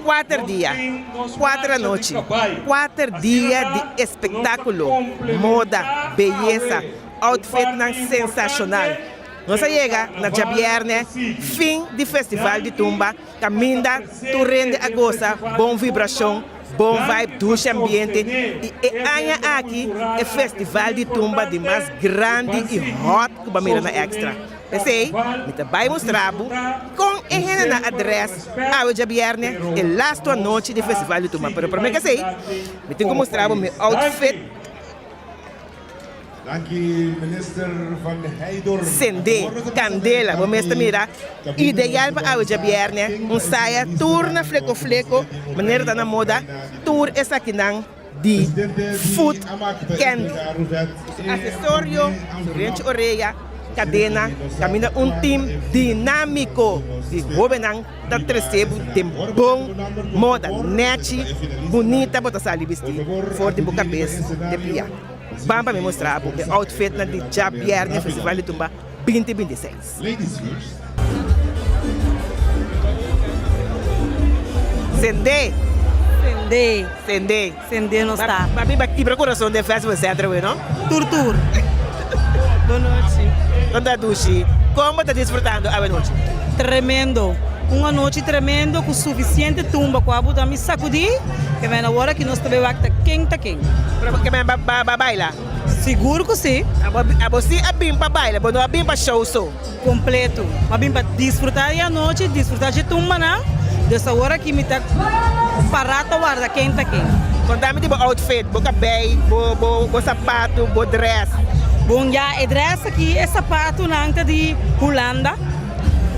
Kuater dia, kuater anochi, kuater dia di espektákulo, moda, beyesa, outfitnan sensashonal. Nos a yega na djabièrnè, fin di Festival di Tumba, kaminda tur hende a gosa bon vibrashon, bon vibe, dushi ambiente i e aña aki e festival di tumba di mas grandi i hot ku bo a mira na Extra. P'esei, mi ta bai mustra bo kon e hendenan a dress awe djabièrnè, e lastu anochi di Festival di Tumba. Pero promé ku esei, mi tin ku mustra bo mi outfit sendé, kandela. Bo mes ta mira, ideal pa awe djabièrnè, un saya tur na fleko fleko, manera ta na moda, tur esakinan. Di Food Candy, su asesorio, su renchi orea, kadena, kaminda un tim dinámiko di hóbennan ta trese bo den bon moda, nèchi, bunita bo ta sali bistí for di bo kabes te pia. Ban pa mi mustra bo e outfitnan di djabièrnè Festival di Tumba binti 26. Sende. Sende. Sende. Sende nos ta. Ba biba kibra kurason den Festival Center awe no? Tur tur. Bon nochi. Kon ta dushi? Kon bo ta disfrutando awe nochi? Tremendo. Un anochi tremendo ku sufisiente tumba ku a buta mi sakudí. Ke men awor aki nos ta bai wak ta ken ta ken. Pero ke men ba baila? Sigur ku si. Abo si a bin pa baila, bo no a bin pa show so. Kompleto. Mi a bin pa disfrutá di anochi, disfrutá dje tumbanan. Dus awor aki mi ta pará ta warda ken ta ken. Konta mi di bo outfit, bo kabei, bo sapatu, bo dress. Bon ya, e dress aki, e sapatunan ta di Hulanda.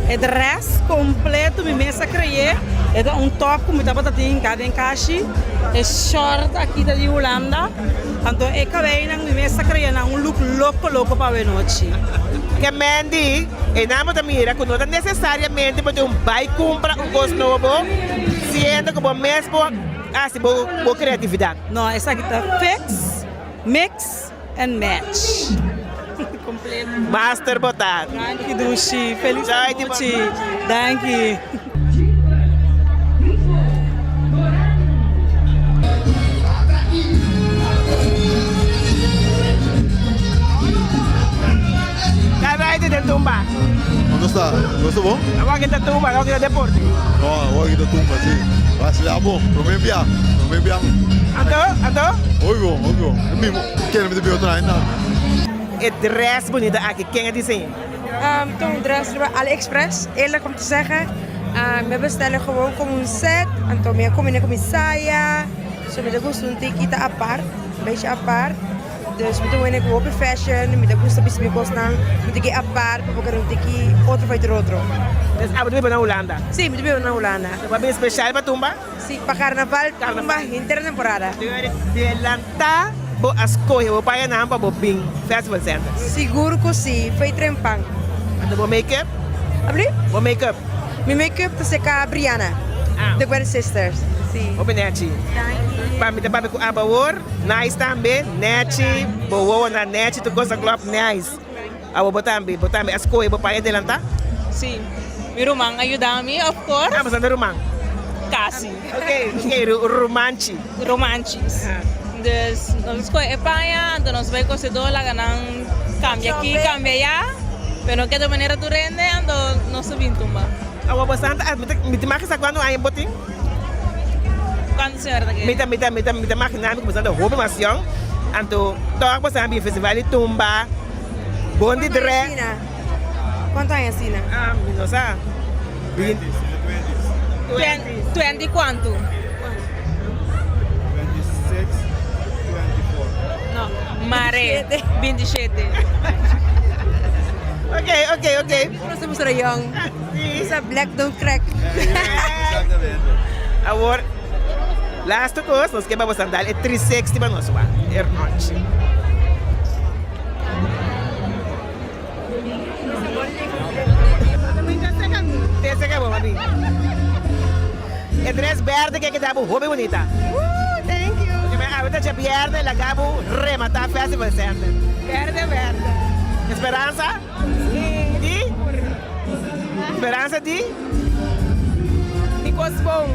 E dress kompleto mi mes a kreyé. E ta un top ku mi tabata tin hinká den kashi. E short aki ta di Hulanda. Anto e cabeynan mi mes a crea nan un look loco loco pa awenochi. Ke Mandy, einan bo ta mira ku no ta nesesariamente bo tin un bai kumpra un kos nobo, siendo ku bo mes bo hasi bo bo kreatividat. No, esaki ta fix, mix and match. Completo. Master bo ta. Danki Dushi, felis anochi. Danki. Kai den tumba. Unda sta? Nos ta bon? Awor ki ta tumba, awor ki ta deporte. No, awor ki ta tumba, si. Vacila bon. Prome bia, prome bia. Anto, anto? Hopi bon, hopi bon. Mi kere mi ta bira otro aña tambe. E dress bunita aki, ken a diseñ'e? Ta un dress riba AliExpress, eerlijk om te zeggen. Mi a bestelle gewoon como un set, anto mi a combine cu mi saya, so mi ta gusta un tiki ta apart, un beetje apart. Dus mi ta wene cu hopi fashion, mi ta gusta bisti mi cosnan un tiki apart pa por keda un tiki otro for otro. Dus abo ta biba na Hulanda? Si, mi ta biba na Hulanda. Bo a bin special pa tumba? Si, pa carnaval, tumba henter temporada. Delanta bo a scoge bo payanan pa bo bin Festival Center? Sigur cu si, fey trempan. Anto bo make up? Abli? Bo make up? Mi make up ta seca Brianna, The Gwen Sisters, si. Hopi nechi. Danki. Pa mi ta papia cu abo awor, nice tambe, nechi, bo wowonan nechi, tur cos a klop, nice. Abo bo tambe, bo tambe a scohe bo paña delanta? Si, mi ruman a yuda mi of course. Ah, bo sa ta ruman? Casi. Ok, ok, rumanchi. Rumanchis. Dus nos a scohe e paña, anto nos bai cosedor laga nan cambia aki, cambia allá, pero no keda manera tur hende, anto nos a bin tumba. Abo bo sa ta, mi ta imagina sa cuanto aña bo tin? Cuanto señora ta kere? Mi ta, mi ta, mi ta, mi ta imagina mi cu bo sa ta hopi mas yong, anto toch bo sa bin festival di tumba. Bon di dre. Cuanto aña asina? Ah, mi no sa. Twenty cuanto? 26, 24. No, mare, 27. Ok, ok, ok. Nos ta mustra young. Sa black don't crack. Exactamente. Awor, laatste kos, nos ke pa bo sandal e 360 pa nos wak. Ernochi. E dress berde ke keda bo hopi bunita. Thank you. Awe ta djabièrnè laga bo remata Festival Center. Berde berde. Esperansa? Si. Di? Speransa di? Di kos bon.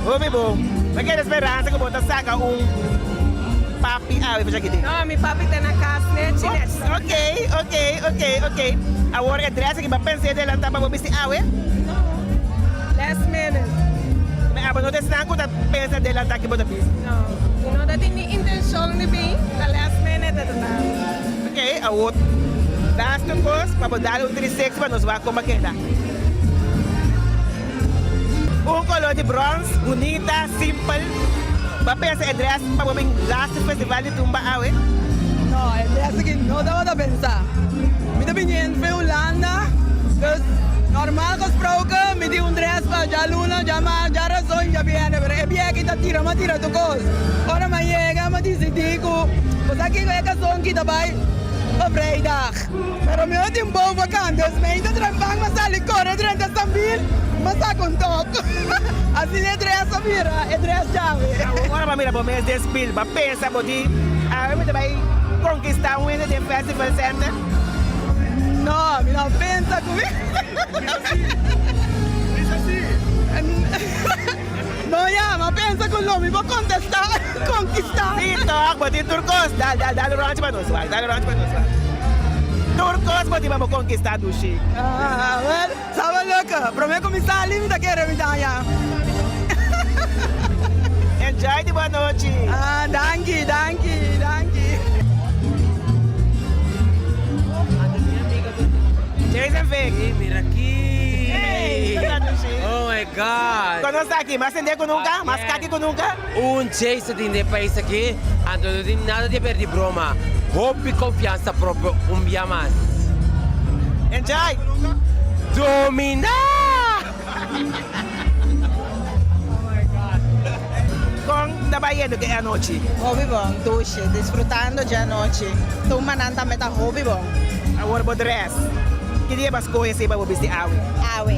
Hopi bon. Mi kere speransa ku bo ta saka un papi awe pa chakiti. No, mi papi ta na kas nechi nechi. Ok, ok, ok, ok. Awor e dress aki bo a pens'é delantá pa bo bisti awe? No, last minute. Mi abo no ta esnan ku ta pensa delantá ki bo ta bisti? No, mi no ta tin ni intenshon di bin, ta last minute e ta ta. Ok, awor laatste kos pa bo dal un 360 pa nos wak kon bo a keda. Un color di brons, bunita, simpel. Bo a pensa e dress pa bo bin laatste festival di tumba awe? No, e dress aki no tabata pensa. Mi ta biniendo for Hulanda, dus normal gesproken mi tin un dress pa djaluna, djamars, djarason, djabierne, pero e biaha aki ta tira mi a tira tur cos. Ora mi a yega mi a dicidi cu bo sa kico e cason ki ta bay pa vrijdag. Pero mi no tin bovenkant, dus mi ainda trempan mi a sali kore drenta Sambil, mi a saka un top. Asina e dress a bira, e dress djawe. Ora bo a mira bo mes den spil, bo a pensa bo di, Awe mi ta bai konkistá un hende den Festival Center? No, mi no a pensa ku mi. No ya, mi a pensa ku lo mi por kontestá, konkistá. Sí tòg, bo tin tur kos. Dal, dal, dal un ròntje pa nos wak, dal un ròntje pa nos wak. Tur kos bo tin pa bo konkistá, dushi. Ah, wèl, sa bo loko. Promé ku mi sali, mi ta kere mi daña. Enjoy di bo anochi. Ah, danki, danki, danki. Jason Vick. Hey, mira aki. Hey, kiko ta dushi? Oh my God. Kon nos ta aki? Mas tende ku nunka? Mas kaki ku nunka? Un Jason tin den pais aki, anto no tin nada di haber di broma. Hopi konfiansa propio un bia mas. Enjoy! Domina! Kon ta bai yendo ku e anochi? Hopi bon, dushi, disfrutando dje anochi. Tumbanan tambe ta hopi bon. Awor bo dress. Ki dia bo a skohe esei pa bo bisti awe? Awe.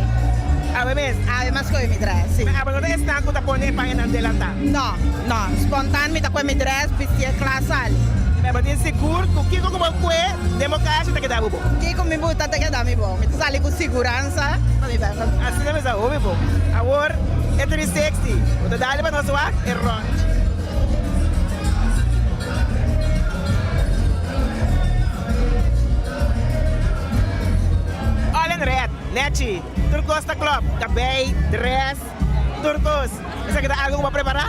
Awe mes? Awe mi a skohe mi dress, si. Ma abo no ta esnan ku ta pone e pañanan delantá? No, no. Spontaan mi ta kohe mi dress, bistié, kla sali. Ma bo tin sigur ku kiko ku bo kohe den bo kashi ta keda bo bon? Kiko mi buta ta keda mi bon. Mi ta sali ku siguransa pa mi bai. Asina mi sa hopi bon. Awor e 360, bo ta dale pa nos wak e rònt. All in red, nechi, tur kos ta klop, kabei, dress, tur kos. Esaki ta algo ku bo a prepará?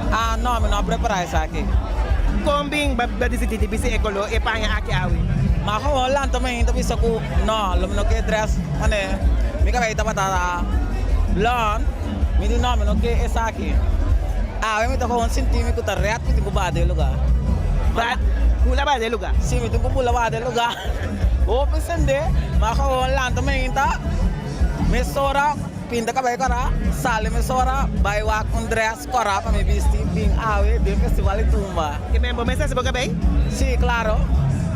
Ah, no, mi no a prepará esaki. Kon bin bo a disidí di bisti e koló, e paña aki awe? Ma gewoon lanta mi ta bisa ku no, lo mi no ke dress manera mi kabei tabata blond, mi di no, mi no ke esaki. Awe mi ta gewoon sinti mi ku ta red mi tin ku baha den e lugá. Ba bula baha den e lugá? Si, mi tin ku bula baha den e lugá. Hopi sende, ma gewoon lanta mainta, mesora pinta kabei kòrá, sali mesora bai wak un dress kòrá pa mi bisti bin awe den festival di tumba. Ke men bo mes hasi bo kabei? Si, klaro.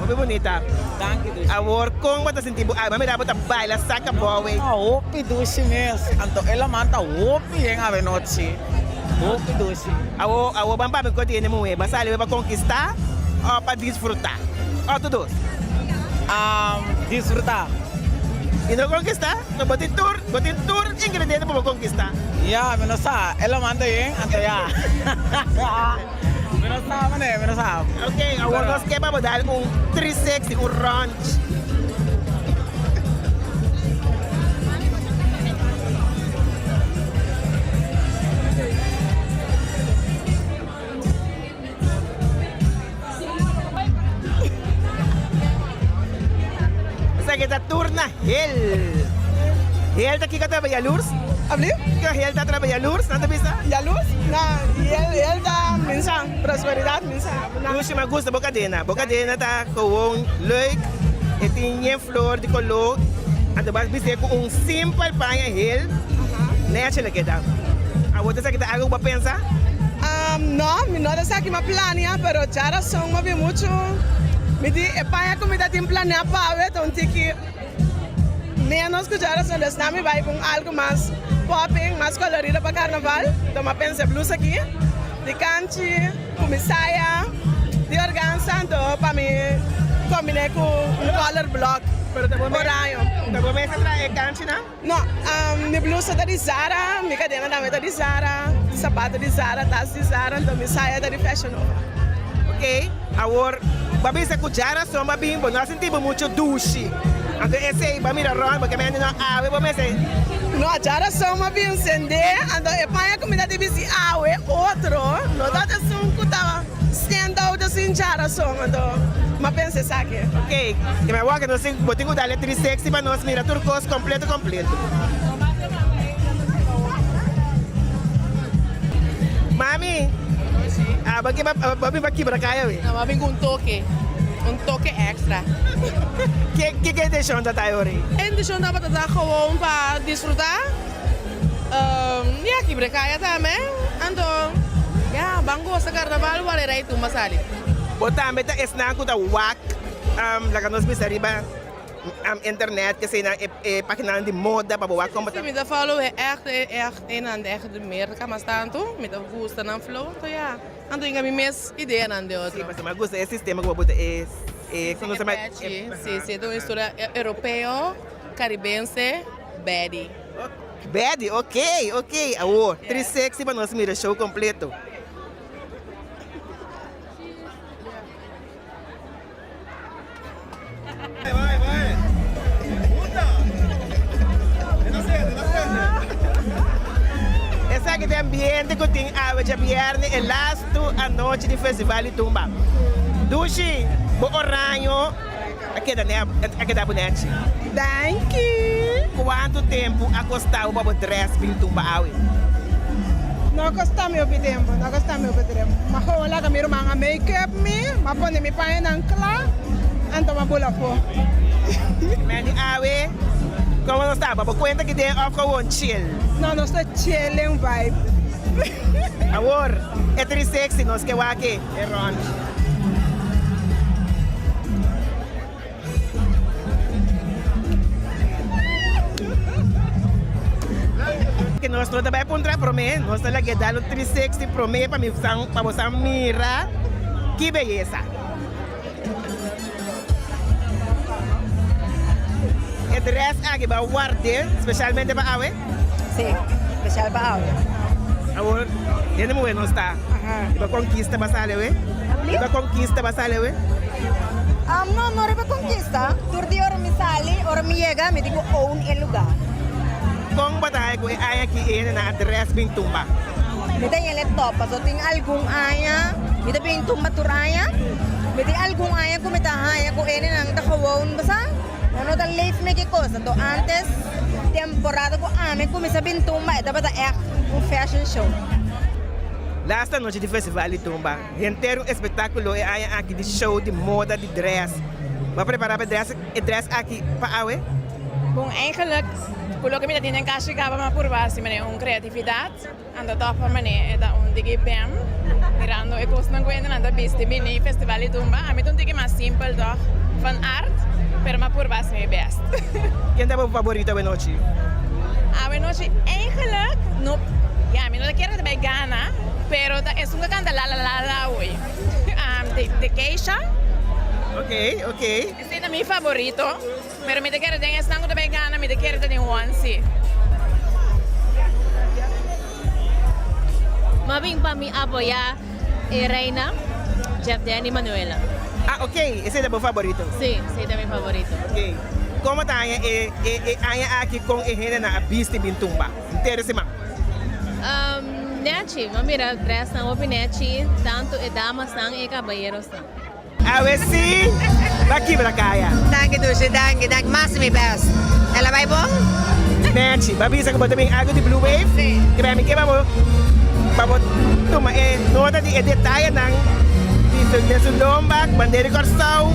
Hopi bunita. Danki dushi. Awor kon bo ta sinti bo awe? Bo a mira bo ta baila saka bòwe. Hopi dushi mes. Anto e laman ta hopi yen awe nochi. Hopi dushi. Awo awo ban papia ku tiene muhé, ban sali pa konkistá o pa disfrutá? O tur dos? Disfrutá. I no konkistá? No bo tin tur bo tin tur ingrediente pa bo konkistá. Ya, mi no sa. E lo manda yen, anto ya. Mi no sa manera, mi no sa. Ok, awor nos ke pa bo dal un 360, un rònt. Esaki ta turna hel. Hel ta kiko ta yalurs? Abli? Kiko hel ta traba yalurs? Nan ta bisa? Yalurs? Na, hel, hel ta minsa, prosperidad minsa. Lushi mi a gusta bo kadena. Bo kadena ta gewoon leuk. E tin yen flor di koló. Anto bo a bis'é ku un simpel paña hel. Nechi lo keda. Awor ta esaki ta algo ku bo a pensa? No, mi no ta esaki mi a plania, pero djarason mi a bin muchu. Mi di e paña ku mi ta tin planea pa awe ta un tiki menos ku djarason, dus nan mi bai ku un algo mas popping, mas kolorido pa karnaval. Enton mi a pensa e blusa aki di kanchi ku mi saya di organza, anto pa mi kombin'é ku un color block. Pero ta bo mes, Oraño. ta bo mes a traha e kanchinan? No, mi blusa ta di Zara, mi kadena tambe ta di Zara, sapato di Zara, tas di Zara, anto mi saya ta di Fashion Nova. Ok, awor bo a bisa ku djarason bo a bin, bo no a sinti bo mucho dushi. Anto esei bo a mira rònt, bo ke mende no awe bo mester. No, djarason bo a bin sende, anto e paña ku mi ta di bisti awe otro no ta esun ku ta stand out asin djarason, anto mi a pensa esaki. Ok, ke mi a wak nos tin, bo tin ku dal e 360 pa nos mira tur kos kompleto kompleto. Mami, abo ke bo bin pa kibra kaya we? No, bo bin ku un toke, un toke extra. Ke ke intenshon ta ta ayori? E intenshon tabata ta gewoon pa disfruta, ya kibra kaya tambe, anto ya ban gosa karnaval wale rei tumba sali. Bo tambe ta esnan ku ta wak laga nos bisa riba internet keseinan e paginanan di moda pa bo wak kon bo ta. Si mi ta follow e echt e echt einan de echt de merka mas tantu mi ta gusta nan flow anto ya anto inga mi mes ideanan de otro. Si pasobra mi a gusta e sistema ku bo buta e e Si e patchy si si ta un historia europeo caribense baddie. Baddie ok ok awor 360 pa nos mira show completo. Esaki ta e ambiente ku tin awe djabièrnè, e lastu anochi di Festival di Tumba. Dushi, bo oraño a keda a keda bo nèchi. Danki. Kuantu tempu a kosta bo pa bo drès bin tumba awe? No a kosta mi hopi tempu, no a kosta mi hopi tempu. Ma gewoon laga mi ruman a make up mi, m'a pone mi pañanan kla, anto m'a bula afó. Mandy, Awe, komo nos ta? Bo kuenta ki den òf gewoon chill? No, nos ta chilling vibe. Awor, e 360 nos ke wak e rònt. Ke nos no ta bai puntra prome, nos ta lag'e dal un 360 prome pa mi san, pa bo san mira ki beyesa. E dress aki bo a ward'e specialmente pa awe? Si, special pa awe. Awor, hende muhe nos ta. Riba konkista bo a sali awe? Riba konkista bo a sali awe? No, no riba konkista. Tur di ora mi sali, ora mi yega, mi tin ku own e luga. Kon bo ta haña ku e aña aki e hendenan a dress bin tumba? Mi ta yele top, pasobra tin algun aña mi ta bin tumba tur aña. Mi tin algun aña ku mi ta haña ku e hendenan ta gewoon, bo sa? Nan no ta leef me ki kos. Anto antes temporada ku ami kuminsá bin tumba e tabata ègt un fashion show. Lasta nochi di festival di tumba, henter un espektákulo e aña aki di show di moda di dress. Bo a prepará pa e dress e dress aki pa awe? Bon, eigenlijk ku loke mi ta tin den kashi kaba mi a purba hasi manera un kreatividat. Anto tòg pa manera e ta un tiki bem mirando e kosnan ku hendenan ta bisti bini festival di tumba. Ami ta un tiki mas simpel tòg van art, pero mi a purba hasi mi bèst. Ken ta bo faborito awenochi? Awenochi eigenlijk no, ya mi no ta kere ku ta bai gana, pero ta esun ku a kanta la la la la awe, de Keisha. Ok, ok. Esei ta mi faborito. Pero mi ta kere den esnan ku ta bai gana, mi ta kere ta den Juan si. M'a bin pa mi apoya e reina Jeff Danny Manuela. Ah ok, esei ta bo faborito? Si, esei ta mi faborito. Ok, komo ta haña e e aña aki kon e hendenan a bisti bin tumba henter e siman? Nechi, m'a mira dressnan hopi nechi, tantu e damasnan i e kabayerosnan. Awe si ba kibra kaya. Danki Dulce, danki, danki. Mas mi best. El a bai bon? Nancy, ba bisa ku bo ta bin algu di Blue Wave? Si. Ke bai mi ke pa bo pa bo tuma e nota di e detayenan di su den su lomba, bandera di Kòrsou.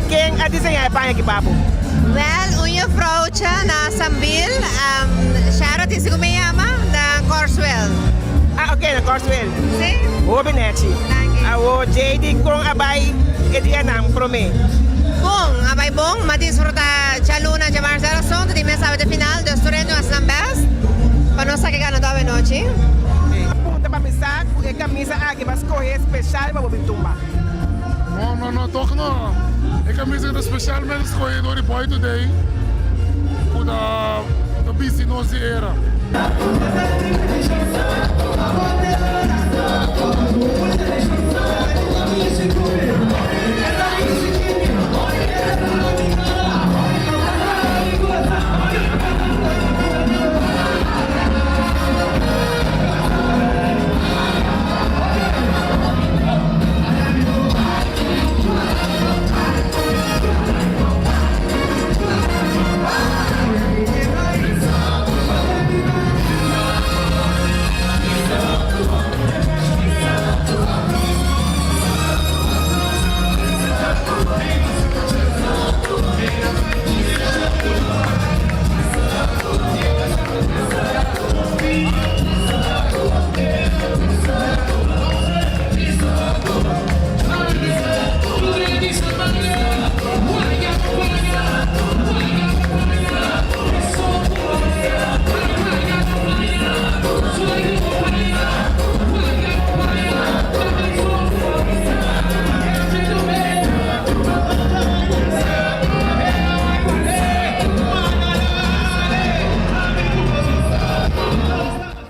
Ken a diseñá e paña aki pa bo? Wèl, un jufrouwtje na Sambil, Sharon tin si ku mi yama, na Kòrswel. Ah, oké, na Kòrswel. Si. Hopi nechi. Awo JD kon a bai e dianan prome? Bon, a bai bon, m'a disfruta djaluna, djamars djarason, te di mes awe te final, dus tur hende a hasi nan best pa nos sa ke gana tur awenochi. A punta pa mi sa ku e kamisa aki bo a skohe special pa bo bin tumba. No, no, no, toch no. E camisa ta specialmente scoge door di Boy Today cu ta ta bisti nos di era.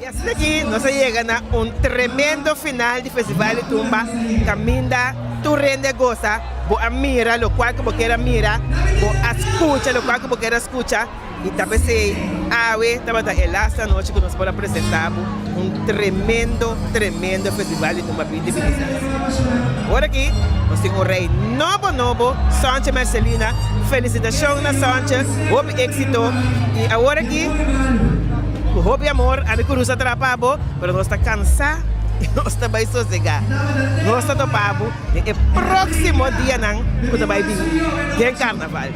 Y asina aki nos a yega na un tremendo final di Festival di Tumba caminda tur hende a goza, bo a mira locual cu bo kier a mira, bo a scucha locual cu bo kier a scucha y ta pesey awe tabata e laatste anochi cu nos por a presenta bo un tremendo tremendo Festival di Tumba 2026. Ora aki nos tin un rey nobo nobo, Sontje Mercelina, felicitacion na Sontje, hopi exito y awor aki cu hopi amor ami cu Ruth a traha pa bo, pero nos ta cansa y nos ta bay sosega. Nos ta topa bo den e proximo dianan cu ta bay bini den Carnaval.